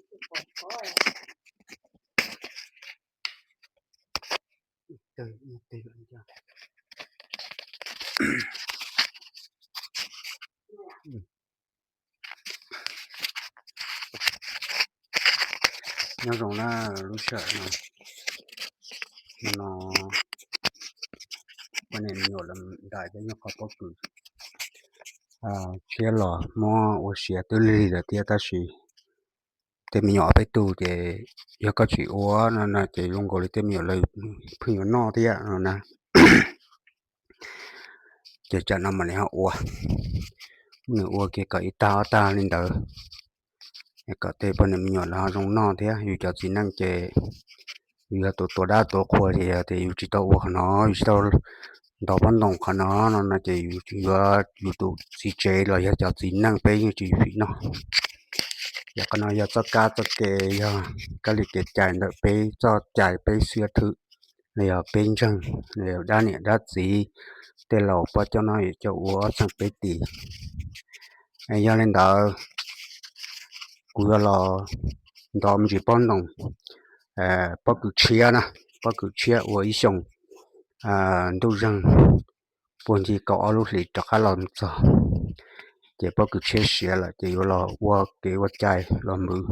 Nyob zoo na lub sij hawm no, no poj niam me nyuam lawv ntais cov nyuag qhov pob kws tshiab los muab ua siav twb lig lawm thiab tab sis tej me nyuam ob peb tug ces yog koj tsis ua no no ces zoo nkaus li tej me nyuam lawv pheej yuav noj thiab no na. Ces tsam no mam li ho ua, nws ua kiag kom ib tag ob tag li ntawd, kom tej poj niam me nyuam lawv ho zoo noj thiab. Yus cov txiv neej ces yus yog tus tuav dab tuav qhua ces yog tias yus tsis tau ua qhov no, yus tsis tau ntov pob ntoos qhov no no no ces yus yuav yus tus txiv tsev los yog cov txiv neej peb yeej tsis fim noj. Yog qhov no yog txoj kab txoj kev, yog kab li kev cai ntawm peb txoj cai peb xwb thwm, los yog peb ntseeg, los yog dab niam dab txiv, tej laus pab coj noj coj ua ob txheej peb tis. Yog li ntawd, kuv yuav los ntov me ntsis pob ntoos, pob kws tshiab na, pob kws tshiab ua ib xyoos ntuj zeeg puag ncig kaum ob lub hlis rov qab los txog, ces pob kws tshiab siav lawm ces yuav los ua kev ua cai los npwv.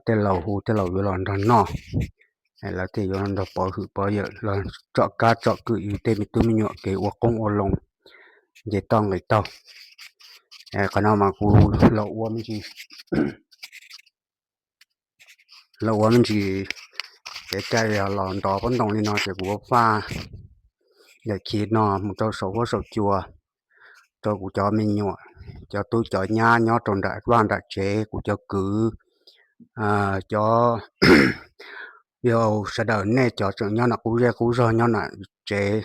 Tej laus hu tej laus yuav los nrog noj, lawv thiaj yuav los nrog pov hwm pov yawm los tsom kab tsom kwm yus tej me tub me nyuam kev ua qoob ua loo nce toj nqis taug. Qhov no mas kuv los ua me ntsis los ua me ntsis kev cai los ntov pob ntoos li no ces kuv yuav faj daim khiv no mus rau saum huab saum cua rau kuv cov me nyuam, cov tub cov nyab nyob rau nram vaj nram tsev, kuv cov kwv, cov yau sawv daws nej cov tseem nyob nram qub zej qub zog nyob nram tsev.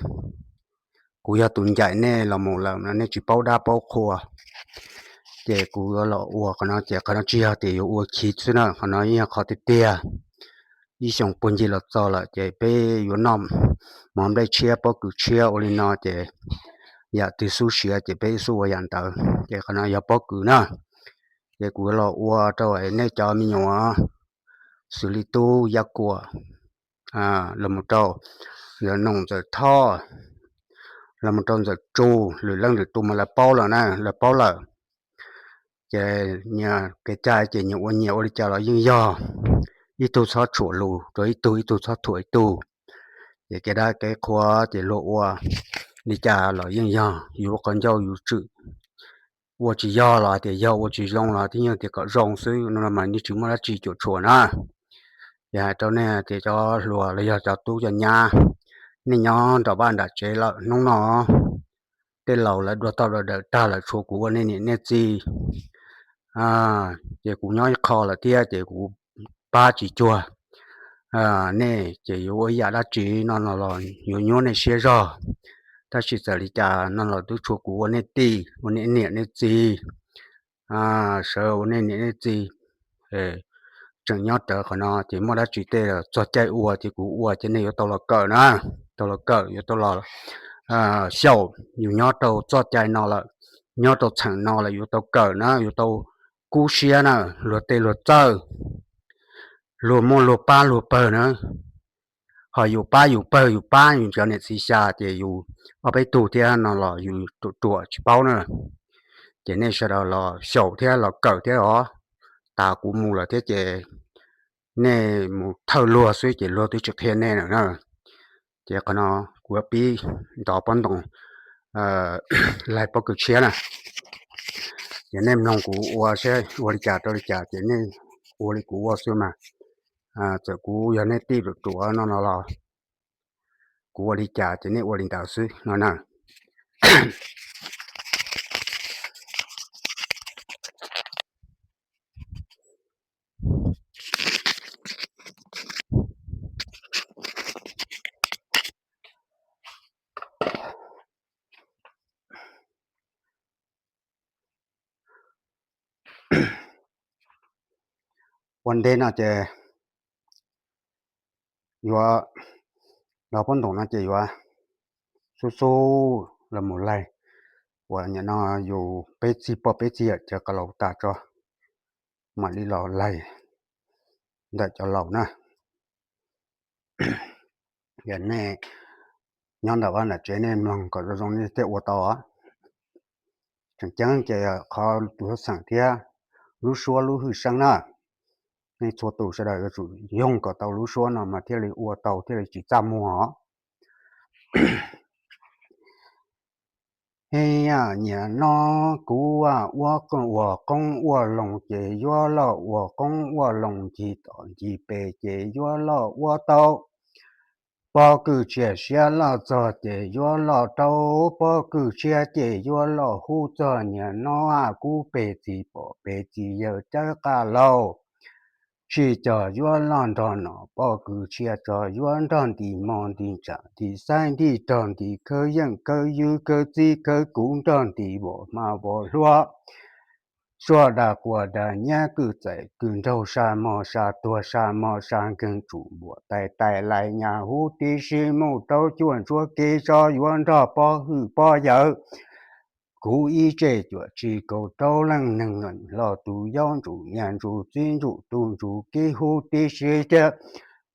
Kuv yog tus ncaim nej los mus lawm no nej tsis paub dab paub qhua, ces kuv yuav los ua qhov no ces qhov no tsis yog tias yuav ua khiv xwb na, qhov no yog qhov tiag tiag. Ib xyoos puag ncig los txog lawm ces peb yuav noj mov nplej tshiab pob kws tshiab ua li no ces yam twg xub siav ces peb xub ua yam ntawd. Ces qhov no yog pob kws na, ces kuv yuav los ua rau nej cov me nyuam xws li tub Yaj Kuam, los mus rau Ntxawm Noom Ntxawm Thoj, los mus rau Ntxawm Tsu, lwm leej lwm tus mas lawv paub lawm na, lawv paub lawm. Ces nyias kev cai ces nyias ua nyias ua li cas los yeej yog, ib tug txhob tshuam lus rau ib tug, ib tug txhob thuam ib tug. Ces kev dab kev qhua ces luag ua li cas los yeej yog, yus lub qhov ncauj yus tshwm ua tsis yog los hais tias yog, ua tsis zoo los twb yog tias kom zoo xwb no mas yeej tsis muaj dab tsi cuam tshuam na. Ces hais rau nej tias cov hluas los yog cov tub cov nyab, nej nyob nram vaj nram tsev lawm hnub no, tej laus lawv dua toj dua dawm tag lawm tshuav kuv ua nej niam nej txiv, ces kuv nyob ib qho lawm thiab ces kuv pab tsis cuag nej ces yuav ua ib yam dab tsi no no los yuav nyuab nej siab zog. Tab sis txawm li cas no los twb tshuav kuv ua nej tij, ua nej niam nej txiv, sawv ua nej niam nej txiv. Tseem nyob rawv qhov no ces muaj dab tsi tej txog caij ua ces kuv ua ces nej yuav tau los kawm na, tau los kawm, yuav tau los xyaum. Yus nyob rau txoj cai no lawm, nyob rau txheem no lawm yuav tau kawm na, yuav tau kub siab na, luag tej luag txawj, luag muaj luag pab luag pawg na. Ho yus pab yus pawg yus pab yus cov niam txiv xya ces yus ob peb tug thiab no los yus ruam ruam tsis paub na. Ces nej sawv daws los xyaum thiab los kawm thiab os. Tas kuv mus lawm thiab ces nej mus thawj luag xwb ces luag twb tsis qhia nej lawm na. Ces qhov no kuv yuav pib ntov pob ntoos laig pob kws tshiab na. Ces nej mloog kuv ua saib ua li cas rau li cas ces nej ua li kuv ua xwb mas. Txawm kuv yog nej tij ruam ruam no no los kuv ua li cas ces nej ua li ntawd xwb no na. Ua ntej no ces yuav los pob ntoos no ces yuav xub xub los mus laig, uas nim no yus peb txig poj peb txig yawm cov qas laus tas tso mam li los laig. ntawm cov laus na. Yog nej nyob ntawm vaj ntawm tsev nej mloog kom zoo zoo nej thiaj ua tau. Tseem ceeb ces qhov lub xeem thiab lub suab lub hwj seeb na, nej txhua tus sawv daws yuav tsum yoog kom tau lub suab no mas thiaj li ua tau thiaj li tsis txaj muag os. Hib, nyiam no kuv ua qoob ua loo ces yuav loj ua qoob ua loo ncig tom ncig pes ces yuav loj ua tau. Pob kws tshiab siab loj txog ces yuav loj rau, pob kws tshiab ces yuav loj hub txog nyiam no kuv pes txiv pom pes txiv yawg cawb qaj laus. Sij cog yuav loj nrog nom pob kws tshiab tso yuav nrog nti mo nti ntsam nti xaib nti rog nti khawb yeej khawb ywb khawb txib khawb kuv nrog nti vos hma vos hluab. Suab dag quas dag nyab kwj txais kwj nraug sa mo sa tuag sa mo sa nkeeg tsum npuam tais tais lais nyas huv tib si mus rau cuaj ntsuab kev tso yuav nrog pob hwj pob yawg. Kuv ib tseb cuam tsis kaum rau leej neeg los tus yaub ntsum nyas ntsum txib ntsum tu ntsum kib huv tib si thiab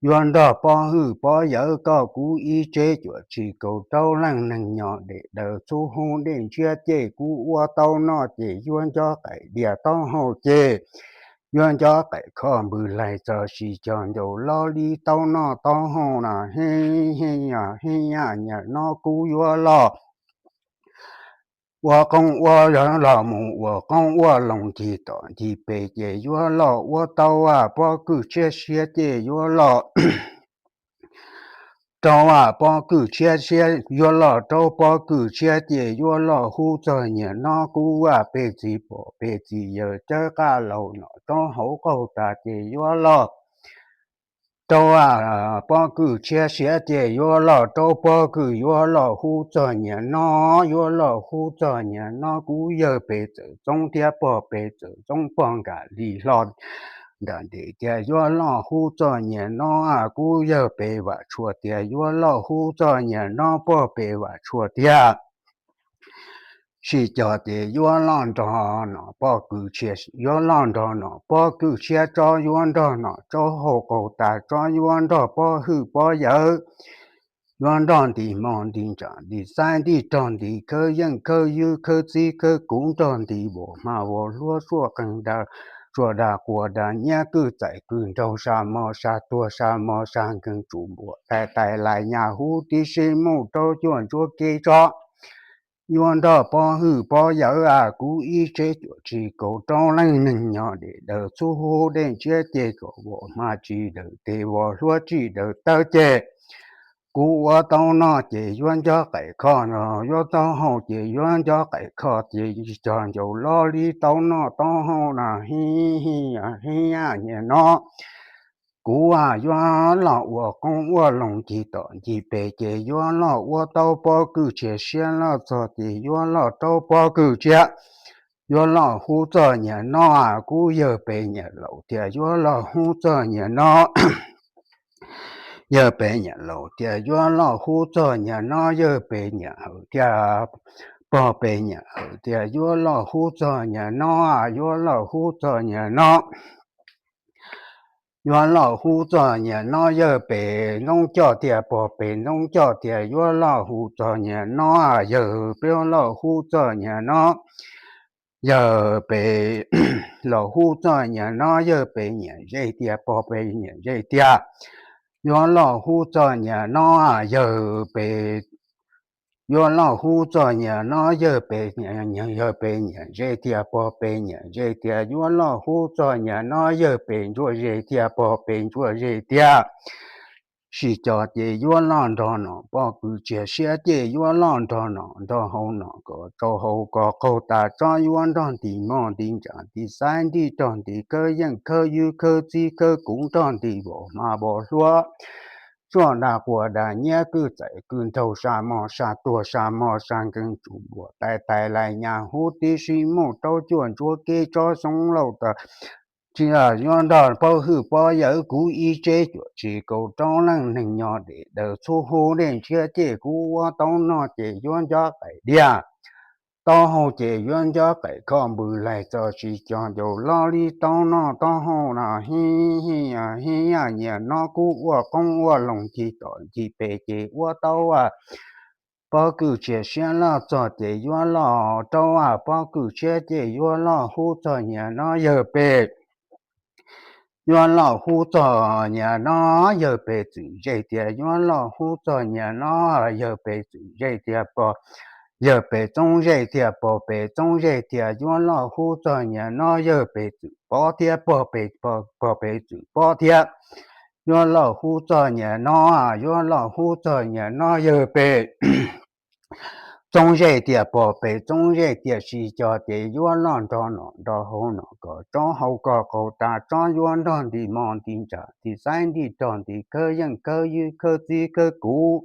yuav nrog pob hwj pob yawg koj kuv ib tseb cuam tsis kaum rau leej neeg nyob dej daws txhub huv dej ntshiab ces kuv ua tau noj ces yuav ncob qaim dias taub hau ces yuav ncob qaim kho npws laig txog sij cog ncaus loj li taub noj taub hau no hib hib nyiam no kuv yuav loj ua qoob ua loj mus ua qoob ua loo ncig tom ncig pes ces yuav loj ua tau pob kws tshiab siab ces yuav loj rau pob kws tshiab siab yuav loj rau pob kws tshiab ces yuav loj hub txog nyiam no kuv pes txiv pom pes txiv yawg cawb qaj laus nom rau hauv qaug tas ces yuav loj rau pob kws tshiab siab ces yuav loj rau pob kws yuav loj hub txog nyiam no, yuav loj hub txog nyiam no kuv yawg pes txawm txoob thiab pog pes txawm txoob pog nkam li hlo nram ntes tias yuav loj hub txog nyiam no kuv yawg pes vam tshuam tias yuav loj hub txog nyiam no pog pes vam tshuam tiag. Sij cog ces yuav loj nrog nom pob kws tshiab, yuav loj nrog nom pob kws tshiab tso yuav nrog nom tso hauv qaug tas tso yuav nrog pob hwj pob yawg. Yuav nrog nti mo nti ntsam nti xaib nti rog nti khawb yeej khawb ywb khawb txib khawb kuv nrog nti vos hma vos hluab suab qeeg dag, suab dag quas dag nyab kwj txais kwj nraug sa mo sa tuag sa mo sa nkeeg tsum npuam tais tais lais nyas huv tib si mus rau cuaj ntsuab kev tso yuav nrog pob hwj pob yawg kuv ib tseb cuam tsis kaum rau leej neeg nyob dej daws txhub huv dej ntshiab ces kom vos hma tsis daws tes vos hluab tsis daws taw ces kuv ua tau noj ces yuav ncob qaim kho no, yuav taub hau ces yuav ncob qaim kho ces cog ncaus loj li taub noj taub hau no hib hib nyiam no kuv yuav loj ua qoob ua loo ncig tom ncig pes ces yuav loj ua tau pob kws tshiab siab loj txog ces yuav loj rau pob kws tshiab yuav loj hub txog nyiam no kuv yawg pes nyiam laus tiag yuav loj hub txog nyiam no yawg pes nyiam laus tiag yuav loj hub txog nyiam no yawg pes nyiam hawm tiag pog pes nyiam hawm tiag yuav loj hub txog nyiam no yuav loj hub txog nyiam no yuav loj hub txog nyiam no yawg pes ntxoov coj tiag pog pes ntxoov coj tiag yuav loj hub txog nyiam no yawg pes loj hub txog nyiam no yawg pes loj hub txog nyiam no yawg pes nyiam ze tiag pog pes nyiam ze tiag yuav loj hub txog nyiam no yawg pes yuav loj hub txog nyiam no yawg pes, yawg pes nyiam ze tiag pog pes nyiam ze tiag yuav loj hub txog nyiam no yawg pes ntsuab ze tiag pog pes ntsuab ze tiag sij cog ces yuav loj nrog nom pob kws tshiab siab ces yuav loj nrog nom nrog hauv nom kom tso hauv kom qaug tas tso yuav nrog nti mo nti ntsam nti xaib nti rog nti khawb yeej khawb ywb khawb txib khawb kuv nrog nti vos hma vos hluab suab dag quas dag nyab kwj txais kwj nraug sa mo sa tuag sa mo sa nkeeg tsum npuam tais tais lais nyas huv tib si mus rau cuaj ntsuab kev tso xyoob lauj tas tsis yuav nrog pob hwj pob yawg kuv ib tseb cuam tsis kaum rau leej neeg nyob dej daws txhub huv dej ntshiab ces kuv ua tau noj ces yuav ncob qaim diag taub hau ces yuav ncob qaim kho npws laig txog sij cog ncaus loj li taub noj taub hau no hib hib Hib yaj nyias no kub ua qoob ua loo ncig tom ncig pes ces ua tau pob kws tshiab siab loj txog ces yuav loj rau pob kws tshiab ces yuav loj hub txog nyias no yawg pes yuav loj hub txog nyias no yawg pes txwm zej tias yuav loj hub txog nyias no yawg pes txwm zej tias pog, yawg pes txoob zej tias pog pes txoob zej tias yuav loj hub txog nyias no yawg pes txwm pob thiab pog pes, pog pes txwm pob thiab yuav loj hub txog nyias no, yuav loj hub txog nyias no yawg pes txoob zej tias pog pes txoob zej tias tsis cog ces yuav loj nrog nom nrog haus nom kom tsob hau kom qaug tas tsob yuav nrog nti mos nti ntsam nti xaib nti rog nti khawb yeej khawb ywb khawb txib khawb kuv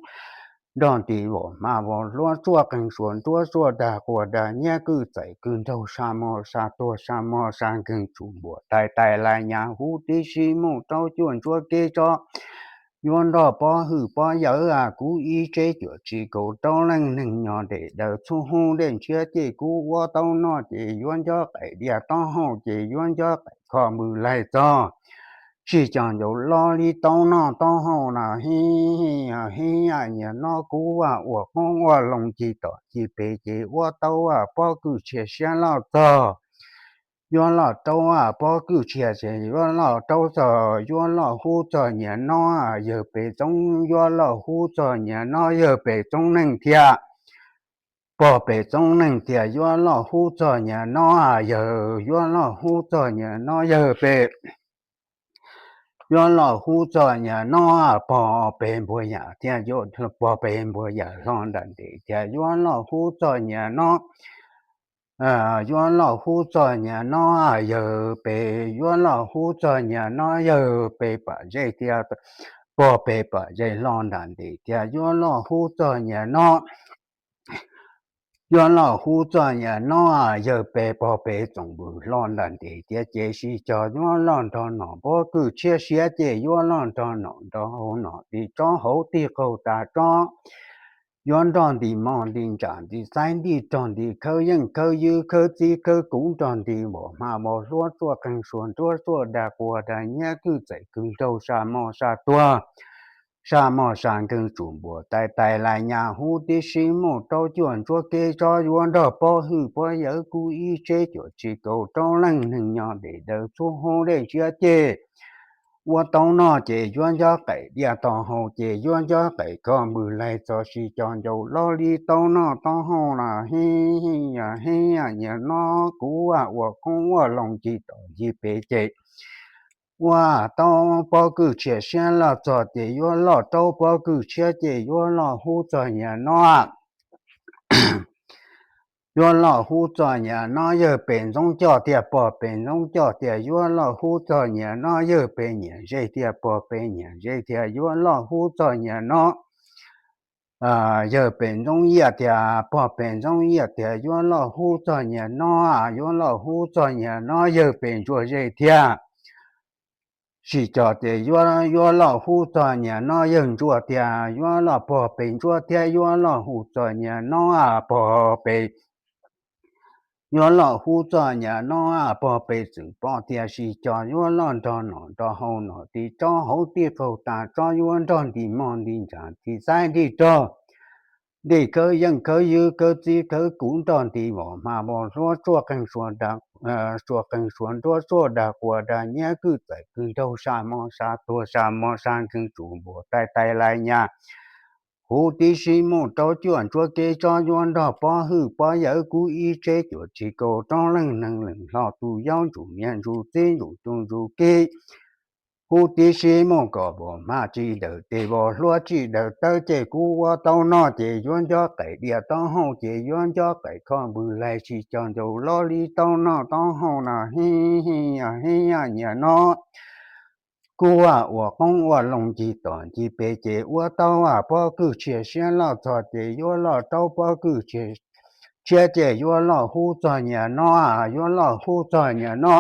nrog nti vos hma vos hluab tsuaj qeeg suas nruab tsuaj dag quas dag nyiab kwj txais kwj nraug sa mos sa tuag sa mos sa nkeeg tsum npuas tais tais lais nyas huv tib si muj rau cuaj ntsuab kev tsob yuav nrog pob hwj pob yawg kuv ib tseb cuam tsis kaum rau leej neeg nyob dej daws txhub hub dej ntshiab ces kuv ua tau noj ces yuav ncob qaim diaj taub hau ces yuav ncob qaim kho npws laig txog tsis cog ncaus loj li taub noj taub hau no hib yaj nyias no kub ua qoob ua loo ncig tom ncig pes ces ua tau pob kws tshiab siab loj txog yuav loj rau pob kws tshiab ces yuav loj rau txog yuav loj hub txog nyias no yawg pes txoob yuav loj hub txog nyias no yawg pes txoob neej thiab pog pes txoob neej tias yuav loj hub txog nyias no yawg yuav loj hub txog nyias no yawg pes yuav loj hub txog nyias no pog pes npuag yam thiab pog pes npuag yam hlo nram ntev thiab yuav loj hub txog nyias no yuav loj hub txog nyias no yawg pes yuav loj hub txog nyias no yawg pes pam zej thiab pog pes pam zej hlo nram ntev thiab yuav loj hub txog nyias no yuav loj hub txog nyias no yawg pes pog pes txoom npws hlo nram ntev thiab ces sib cog yuav loj nrog nom pob kws tshiab siab ces yuav loj nrog nom nrog haus nom tig tsob hauv tig qaug tas tsob yuav nrog nti mos nti ntsam nti xaib nti rog nti khawb yeej khawb ywb khawb txib khawb kuv nrog nti vos hma vos hluab tsuaj qeeg suas nruab tsuaj dag quas dag nyiab kwj txais kwj nraug sa mos sa tuag sa mos sa nkeeg tsum npuas tais tais lais nyas huv tib si muj rau cuaj ntsuab kev tsob yuav nrog pob hwj pob yawg kuv ib tseb cuam tsis kaum rau leej neeg nyob dej daws txhub hub dej ntshiab ces ua tau noj ces yuav ncob qaim diaj taub hau ces yuav ncob qaim kho npws laig txog tsis cog ncaus loj li taub noj taub hau no hib yaj nyias no kub ua qoob ua loo ncig tom ncig pes ces ua tau pob kws tshiab siab loj txog ces yuav loj rau pob kws tshiab ces yuav loj hub txog nyias no yuav loj hub txog nyias no yawg pes ntxoob coj thiab pog pes ntxoob coj thiab yuav loj hub txog nyias no yawg pes nyiam zej thiab pog pes nyiam zej thiab yuav loj hub txog nyias no yawg pes ntxoob yiaj thiab pog pes ntxoob yiaj thiab yuav loj hub txog nyias no yuav loj hub txog nyias no yawg pes ntsuag zej thiab sib cog ces yuav yuav loj hub txog nyias no yawg ntsuag thiab yuav loj pog pes ntsuag thiab yuav loj hub txog nyias no pog pes yuav loj hub txog nyias no pog pes txwm pom thiab sib cog yuav loj nrog nom nrog haus nom tig tsob hauv tig qaug tas tsob yuav nrog nti mos nti ntsam tig xaib nti rog nti khawb yeej khawb ywb khawb txib khawb kuv nrog nti vos hma vos hluab tsuaj qeeg suas dag suas qeeg suas nruab tsuaj dag quas dag nyiab kwj txais kwj nraug sa mos sa tuag sa mos sa nkeeg tsum npuas tais tais lais nyas huv tib si muj rau cuaj ntsuab kev tsob yuav nrog pob hwj pob yawg kuv ib tseb cuam tsis kaum rau leej neeg leej hlo tus yau ntsum niam ntsum txiv ntsum tu ntsum kiv huv tib si muj kom vos hma tsis dawm tes vos hluab tsis dawm tawb ces kuv ua tau noj ces yuav ncob qaim diaj taub hau ces yuav ncob qaim kho npws laig tsis cog ncaus loj li taub noj taub hau no hib yaj nyias no kub ua qoob ua loo ncig tom ncig pes ces ua tau pob kws tshiab siab loj txog ces yuav loj rau pob kws tshiab ces yuav loj hub txog nyias no yuav loj hub txog nyias no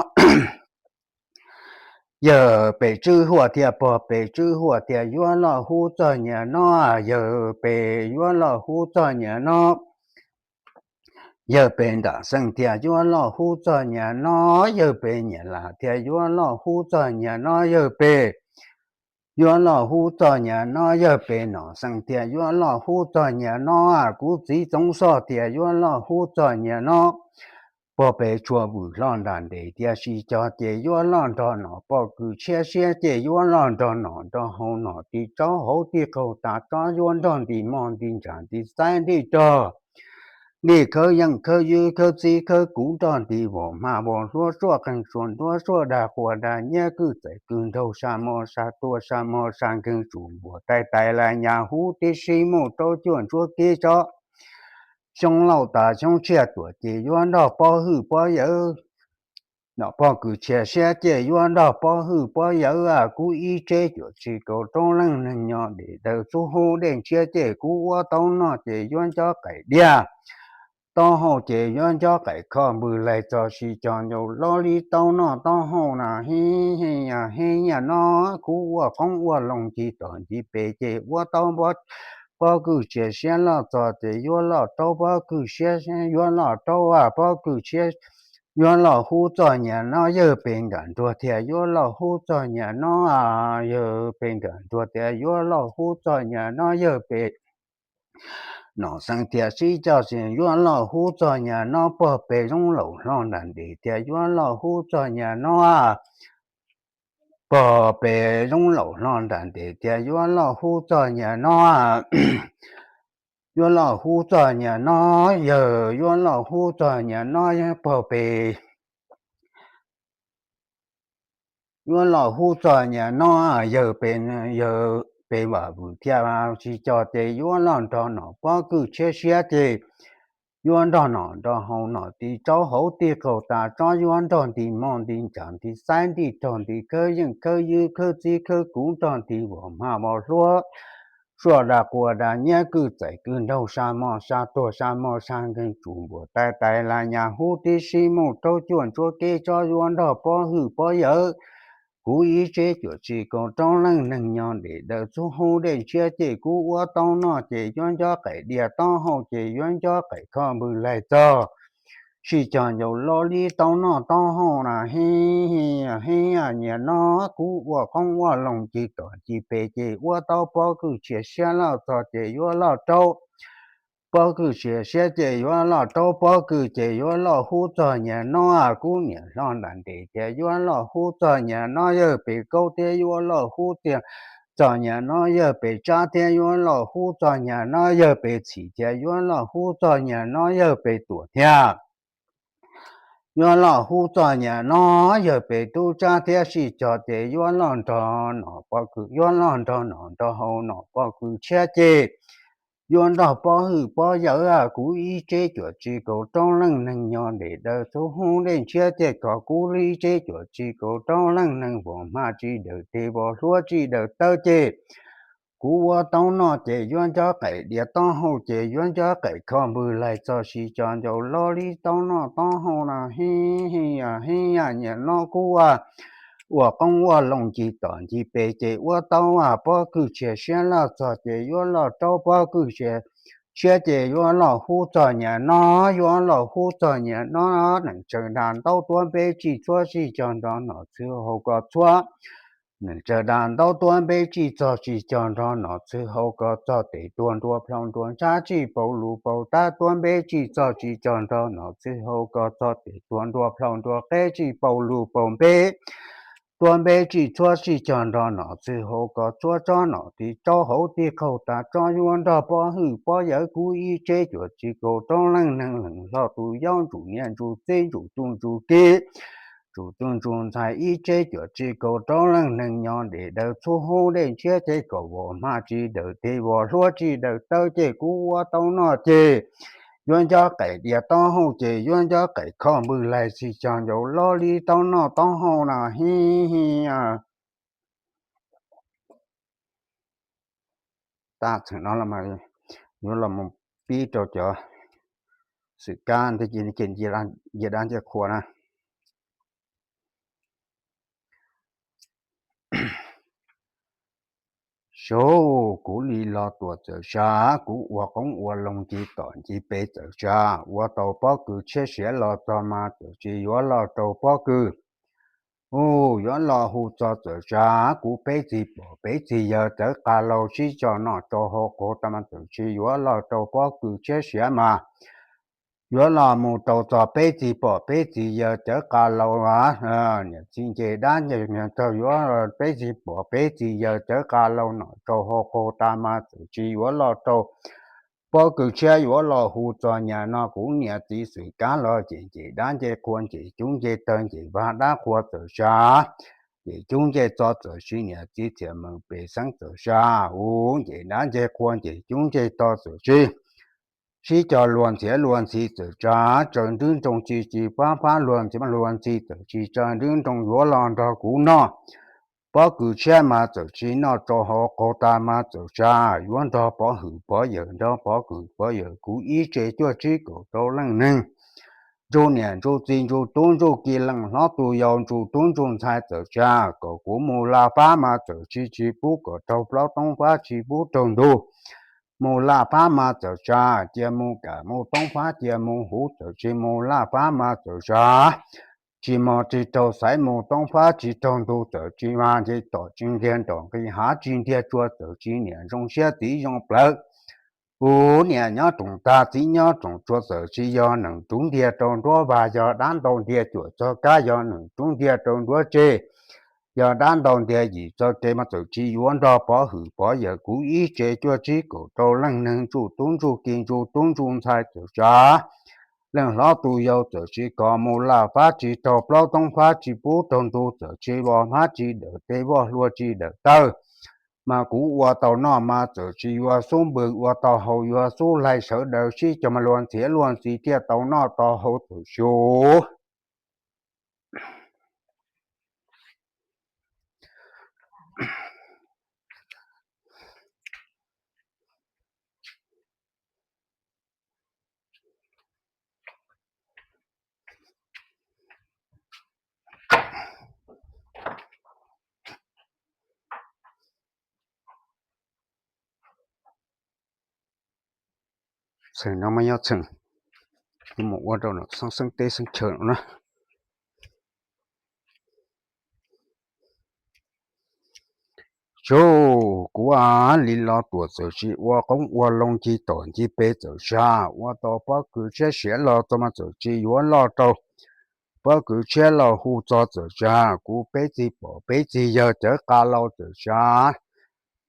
yawg pes tswb huaj thiab pog pes tswb huaj thiab yuav loj hub txog nyias no yawg pes yuav loj hub txog nyias no yawg pem nram xeev thiaj yuav loj hub txog niam no, yawg pem niam lam thiaj yuav loj hub txog niam no, yawg pem yuav loj hub txog niam no, yawg pem nom xeev thiaj yuav loj hub txog niam no, kuv txiv Txoov Xoj thiaj yuav loj hub txog niam no. Pog pem tshuav vwm hlo nram ntes thiaj sib cog ces yuav loj nrog nom pog kws tshiab siab ces yuav loj nrog nom nrog haus nom tij tsaub hauv tij qaug tas tsob yuav nrog nti mog nti ntsav nti xaib nti rog nti khawb yeej khawb ywb khawb txib khawb kuv nrog nti vos hma vos hluab suaj qeeg suaj nruab suaj dag quas dag nyiab kwj txais kwj nraug sa mos sa tuag sa mos sa nkeeg tsum npuas tais tais lais nyas hub tib si muj rau cuaj ntsuab kib tsob xyoob lauj tas xyoob tshiab tuam ces yuav nrog pob hwj pob yawm nom pog kws tshiab siab ces yuav nrog pob hwj pob yawm kuv ib tseb cuam tsis kaum roob leej neeg nyo dej daws txhub hub dej ntshiab ces kuv ua taub noj ces yuav ncob qaim diaj taub hau ces yuav ncob qaim kho npws laig txog sib cog ncaus loj li taub noj taub hau na, hib hib nyiam no kuv ua qoob ua loo ci tom ci pes ces ua tau pob kws tshiab siab loj txog ces yuav loj rau pob kws tshiab, yuav loj rau pob kws tshiab, yuav loj hub txog niam no, yawg pem nkam nruag thiaj yuav loj hub txog niam no, yawg pem nkam nruag thiaj yuav loj hub txog niam no, yawg pem nom xeev thiaj sib cog xis yuav loj hub txog niam no, pog pem zoov laum hlo nram ntes thiaj yuav loj hub txog niam no, pog pem zoov laum hlo nram ntes thiaj yuav loj hub txog niam no, yuav loj hub txog niam no, yawg yuav loj hub txog niam no, pog pem yuav loj hub txog niam no, yawg pem, yawg pem vam vwm thiaj sib cog ces yuav loj nrog nom pob kws tshiab siab ces yuav nrog nom nrog haus nom tij tsaub hauv tij qaug tas tsob yuav nrog nti mog nti ntsav nti xaib nti rog nti khawb yeej khawb ywb khawb txib khawb kuv nrog nti vos hma vos hluab suaj dag quas dag nyiab kwj txais kwj nraug sa mos sa tuag sa mos sa nkeeg tsum npuas tais tais lais nyas hub tib si muj rau cuaj ntsuab kib tsob yuav nrog pob hwj pob yawm kuv ib tseb cuam tsis kaum roob leej neeg nyo dej daws txhub hub dej ntshiab ces kuv ua taub noj ces yuav ncob qaim diaj taub hau ces yuav ncob qaim kho npws laig txog sib cog ncaus loj li taub noj taub hau na, hib hib nyiam no kuv ua qoob ua loo ci tom ci pes ces ua tau pob kws tshiab siab loj txog ces yuav loj rau pob kws tshiab siab ces yuav loj rau pob kws ces yuav loj hub txog niam no, kuv niam hlo nram ntes thiaj yuav loj hub txog niam no, yawg pem kaub thiaj yuav loj hub txog niam no, yawg pem tsab thiaj yuav loj hub txog niam no, yawg pem txhim thiaj yuav loj hub txog niam no, yawg pem tuam thiaj yuav loj hub txog niam no, yawg pem tub tsab thiab sib cog ces yuav loj nrog nom pob kws, yuav loj nrog nom nrog haus nom pob kws tshiab ces yuav nrog pob hwj pob yawm kuv ib tseb cuam tsis kaum roob leej neeg nyo dej daws txhub hub dej ntshiab ces kom kuv ib tseb cuam tsis kaum roob leej neeg vos hma tsis daws tes vos hluab tsis daws tawb ces kuv ua taub noj ces yuav ncob qaim diaj taub hau ces yuav ncob qaim kho npws laig txog sib cog ncaus loj li taub noj taub hau na, hib hib hib nyiam no kuv ua qoob ua loo ci tom ci pes ces ua tau pob kws tshiab siab loj txog ces yuav loj rau pob kws tshiab siab ces yuav loj hub txog niam no, yuav loj hub txog niam no, neej tsa dag ntaub tuab npeb txij txhua sib cog nrog nom txwj haus koj txhua neej tsa dag ntaub tuab npeb txij txog sib cog nrog nom txwj haus koj txog tes tuag nruas plhaus nruas ntsab txij paus lus paus tab tuab npeb txij txog sib cog nrog nom txwj haus koj txog tes tuag nruas plhaus nruas qeb txij paus lus paus npeb tuab npeb txij txhua sib cog nrog nom txwj haus koj txhua tsob nom tij tsaub hauv tij qaug tas tsob yuav nrog pob hwj pob yawm kuv ib tseb cuam tsis kaum roob leej neeg leej hlob tus yau ntsuj niam ntsuj txiv ntsuj tub ntsuj kiv ntsuj tub ntsuj ntxhais ib tseb cuam tsis kaum roob leej neeg nyo dej daws txhub hub dej ntshiab ces kom vos hma tsis daws tes vos hluab tsis daws tawb ces kuv ua tau noj ces yuav ncob qaim diaj taub hau ces yuav ncob qaim kho npws laig sib cog ncaus loj li taub noj taub hau na, hib hib Tab txheem no los yuav los pib rau cov xwm kab ntawd ces nce dab nce qhua na. Tsuv, kuv li los tuam txawm tsa, kuv ua qoob ua loo nce tom nce pes txawm tsa, ua tau pob kws tshiab siav los txog mas txawm tsis yuav loj rau pob kws. Ub, yuav loj hu txog txawm tsa, kuv peb txiv pog peb txiv yawg cawv qas laus sib tso noj rau hauv qaug tag mas txawm tsis yuav loj rau pob kws tshiab siav mas yuav los mus rau txog peb txiv pog peb txiv yawg cawv qas laus, niam txiv nce dab nce, txog yuav peb txiv pog peb txiv yawg cawv qas laus noj rau hauv qaug tag mas txawm tsis yuav loj rau pob kws tshiab, yuav loj hu txog nyam no kuv niam txiv xwm kav los ces nce dab nce qhua nce cub nce tawg nce vag dab qhua txawm tsa, nce cub nce txo txawm tsis niam txiv txhiam meem pes xeeb txawm tsa, ub, nce dab nce qhua nce cub nce tawg txawm tsis sib cog luag ntxhiav luag ntxhi txawm tsa, tsaws nrub nroo tsis tsis pab pab luag ntxhiav luag ntxhi txawm tsis tsaws nrub nroo yuav los nrog kuv noj pob kws tshiab mas txawm tsis noj rau hauv qaug tag mas txawm tsa, yuav nrog pov hwm pov yawm nrog pov hwm pov yawm kuv ib tse cuaj tsib kaum rau leej neeg, ntsuj niam ntsuj txiv ntsuj tub ntsuj ki leej hlob tus yau ntsuj tub ntsuj ntxhais txawm tsa, kom kuv mus laj pab mas txawm tsis tsis pub kom raug plaub toob pab tsis pub raug ntug, mus laj pab mas txawm tsa, cia mus kam mus toob pab cia mus huv txawm tsis mus laj pab mas txawm tsa, tsis mos tsis raug xaiv mus toob pab tsis raug ntug txawm tsis mas nce tom tsis ntiag nrom nqis hav tsis ntiag tsua txawm tsis niam zoo siab txiv zoo plawv, ub, niam nyob room tag txiv nyob room tsua txawm tsis yog neem rub ntiag rau nruab vag yog dab ntau ntiag cuam txog kab yog neem rub ntiag rau nruab tseg, yog dab ntau ntiag yim txog kev mas txawm tsis yuav nrog pov hwm pov yawm kuv ib tse cuaj tsib kaum rau leej neeg ntsuj tub ntsuj ki ntsuj tub ntsuj ntxhais txawm tsa, leej hlob tus yau txawm tsis kom mus laj pab tsis raug plaub toob pab tsis pub raug ntug txawm tsis vos pab tsis dawm tes voj hlua tsis dawm taw, mas kuv ua tau noj mas txawm tsis yuav xub npws, ua tau haus yuav xub hlais, sawv daws sib cog mas luag ntxhiav luag ntxhi thiaj tau noj tau haus txawm tsis Txheem no mas yog txheem kuv mus ua rau xeeb teb xeeb chaw no na. Tsuv, kuv li los tuam txawm tsis ua qoob ua loo nce tom nce pes txawm tsa, ua tau pob kws tshiab siav los txog mas txawm tsis yuav loj rau pob kws tshiab los hu txog txawm tsa, kuv peb txiv pog peb txiv yawg cawv qas laus txawm tsa,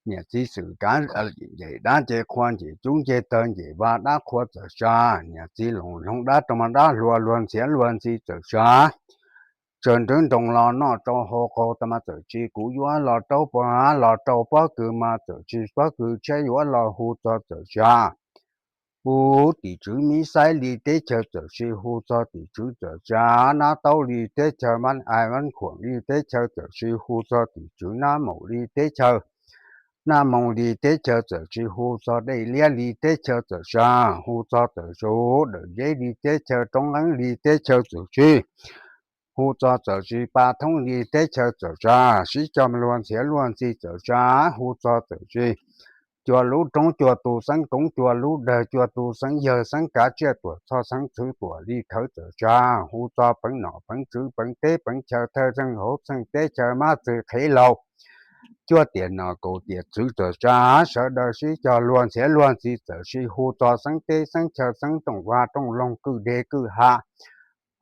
niam txiv xwm kav nce dab nce qhua nce cub nce tawg nce vag dab qhua txawm tsa, niam txiv loos hloov dab rau mas dab hlua luag ntxhiav luag ntxhi txawm tsa, tsaws nrub nroo los noj rau hauv qaug tag mas txawm tsis kuv yuav los rau pov los rau pob kws mas txawm tsis pob kws tshiab yuav los hu txog txawm tsa, hu tim tswv mib xaib li teb chaws txawm tsis hu txog tim tswv txawm tsa, nab taub li teb chaws mab ais mab khuam li teb chaws txawm tsis hu txog tim tswv nab maum li teb chaws, nab moo li teb chaws txawm tsis hu txog dej liab li teb chaws txawm tsa, hu txog txawm tsis dawm zeb li teb chaws roob nqeeb li teb chaws txawm tsis hu txog txawm tsis pa thoob li teb chaws txawm tsa, sib cog luag ntxhiav luag ntxhi txawm tsa, hu txog txawm tsis cua lub roob cua tus xeeb koob cua lub dawg cua tus xeeb yawg xeeb kav tsiaj tuam txhoj xeeb txwv tuam li khawv txawm tsa, hu txog peev nom peev tswv peev teb peev chaw thawj txheej hauv txheej teb chaws mab txwv qhev laus cuaj tiam nom kaum tiam txwv txawm tsa, sawv daws sib cog luag ntxhiav luag ntxhi txawm tsis hu txog xeeb teb xeeb chaw xeeb tooj vaj tooj loog kwj deg kwj ha,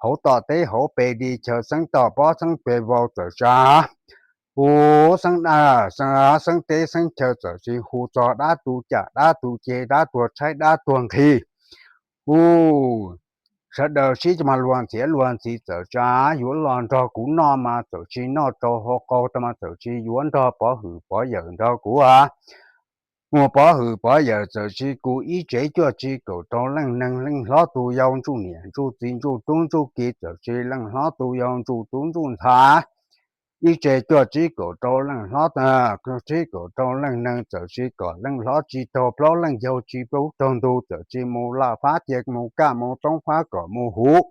hauv tom teb hauv pes li chaw xeeb toj pob xeeb pes vau txawm tsa, hu xeeb, xeeb teb xeeb chaw txawm tsis hu txog dab tu cam dab tu ceg dab tuag tshaib dab tuag nqhis, hu sawv daws sib cog mas luag ntxhiav luag ntxhi txawm tsa, yuav los nrog kuv noj mas txawm tsis noj rau hauv qaug tag mas txawm tsis yuav nrog pov hwm pov yawm nrog kuv a, mus pov hwm pov yawm txawm tsis kuv ib tsev cuaj tsib kaum rau leej neeg leej hlob tus yau ntsuj niam ntsuj txiv ntsuj tub ntsuj ki txawm tsis leej hlob tus yau ntsuj tub ntsuj ntxhais, ib tsev cuaj tsib kaum rau leej hlob, tsib kaum rau leej neeg txawm tsis kom leej hlob tsis raug plaub leej yau tsis pub raug ntug txawm tsis mus laj pab cia mus kaj mus toob pab kom mus huv,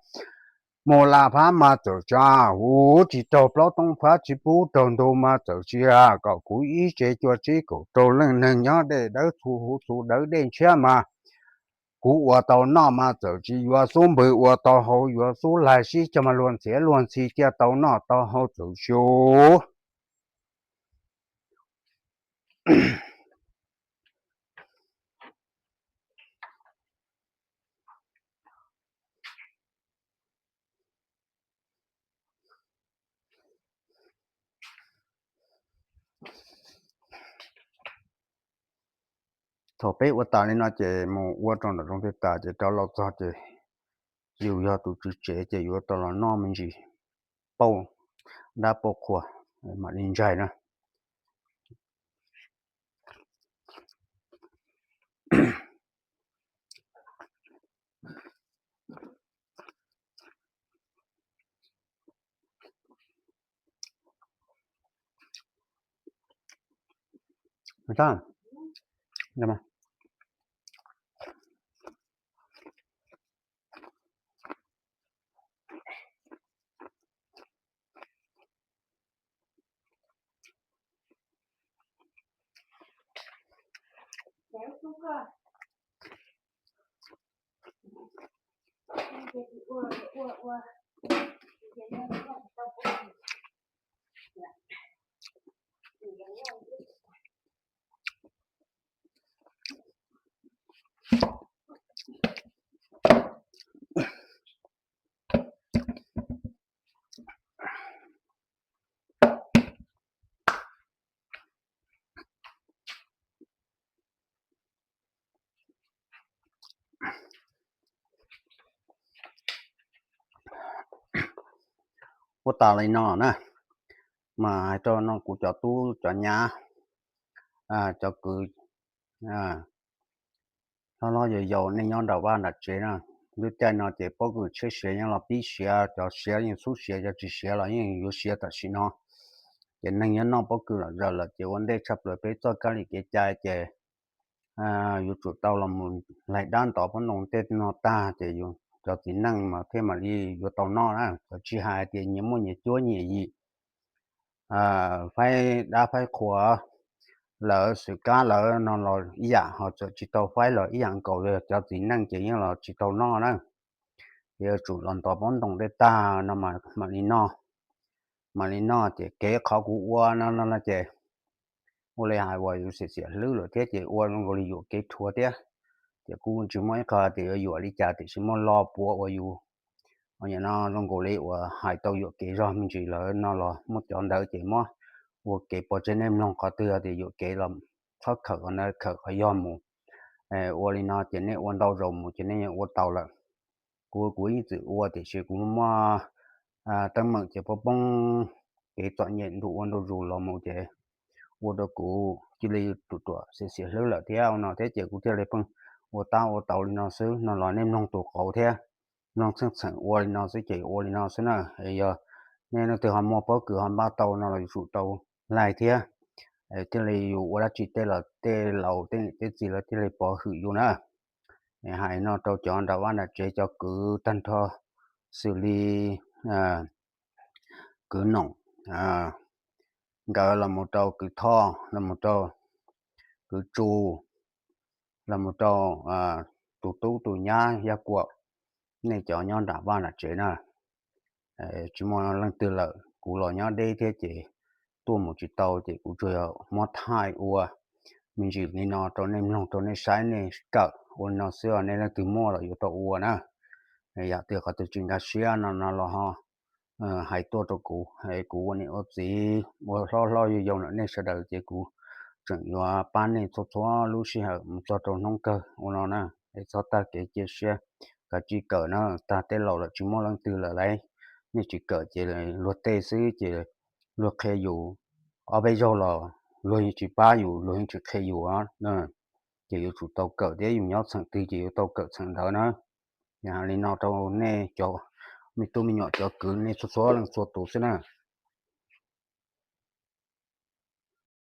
Mus las phab mas txawm tsa huv tsis raug plaub tooj phab, tsis pub raug ntug mas txawm tsis has kom kuv ib tsev cua tsib kaum rau leej neeg nyob dej dawb txhu huv txhu dawb dej ntshiab mas kuv ua tau noj mas txawm tsis yuav xub npws ua tau haus, yuav xub laig sib cog mas luag ntxhiav luag ntxhi cia tau noj tau haus txawm xyuv. Thaum peb ua tas li no ces mus ua rau nram zoov twg tas ces rov los txog ces yus yog tus tswv tsev ces yuav tau los noj me ntsis pauj dab pauj qhua mam li ntsais na. Ua tas li no na, mas hais rau no kuv cov tub cov nyab, cov kwv, hlob hlob yau yau nej nyob nram vaj nram tsev na, lub caij no ces pob kws tshiab siav yeej los pib siav, cov siav yeej xub siav, cov tsis siav los yeej yuav siav tam sim no. Ces neeg nyob noj pob kws lom zem lawm ces ua ntej tshaj plaws peb txoj kab li kev cai ces yuav tsum tau los mus laig dab ntov pob ntoo tej no tag ces cov txiv neej mas thiaj mam li yuav tau noj na. Cov tsis hais tias nyias muaj nyias cuab nyias yim, faib dab faib qhua, lawv xwm kab lawv no los ib yam, ho txawm tsis tau faib los ib yam nkaus li. Cov txiv neej ces yeej los tsis tau noj na. Ces yuav tsum los ntov pob ntoo tej tag no mam li noj. Mam li noj ces kev qhov kuv ua no no ces ua li hais uas yus xiam xiam hlwb lawm thiab ces ua zoo nkaus li yuam kev rhuav thiab. Ces kuj tsis muaj ib qho tias yuav yuam li cas tiam sis muaj lo puav uas yus, no zoo nkaus li uas hais tau yuam kev zog me ntsis lawm no los muab cov ntawd ces muab ua kev pov tseg. Nej mloog qhov twg tias yuam kev los txhob khawm qhov ntawd, khawm qhov yog mus. Ua li no ces nej ua ntau zaus mus ces nej yeej ua tau lawm. Kuv kuv ib txwm ua tiam sis kuv muaj teeb meem ces poob poob kev txom nyem ntu ua ntu zus los mus ces ua rau kuv cia li ruam ruam xiam xiam hlwb lawm thiab no thiab ces kuv thiaj li pheej ua tab ua tau li no xwb no los nej mloog tus qauv thiab mloog txheej txheem ua li no xwb ces ua li no xwb na. Yog nej leej twg ho muaj pob kws ho npaj tau no los yuav tsum tau laig thiab, thiaj li yus ua dab tsi tej los tej laus tej niam tej txiv lawv thiaj li pov hwm yus na. Hais no rau cov nram vaj nram tsev cov kwv tag nrho xws li kwv Noom, nkawd los mus rau kwv Thoj, los mus rau kwv Tsu, los mus rau tus tub tus nyab Yaj Kuam, nej cov nyob nram vaj nram tsev na, tsis muaj leej twg lawm, kuv los nyob deb thiab ces tuaj mus tsis tau ces kuv tsuas yog muab thaij ua me ntsis li no rau nej mloog rau nej saib nej kawm ua li no xwb, nej leej twg muaj los yuav tau ua na. Yam twg qhov twg tsis nkag siab no no los ho hais tuaj rau kuv, kuv ua niam ua txiv ua hlob hlob yau yau ntawm nej sawv daws ces kuv tseem yuav pab nej txhua txhua lub sij hawm mus txog rau hnub kawg ua no na. Es txhob tag kev cia siab, kav tsij kawm na, tag teb laus lawm tsis muaj leej twg lawm lauj. Nej tsis kawm ces luag tej xwb ces luag qhia yus ob peb zaug los luag yeej tsis pab yus, luag yeej tsis qhia yus. Ces yuav tsum tau kawm thiab, yus nyob txheem twg ces yuav tau kawm txheem ntawd na. Yog li no rau nej cov me tub me nyuam cov kwv nej txhua txhua leej txhua tus xwb na.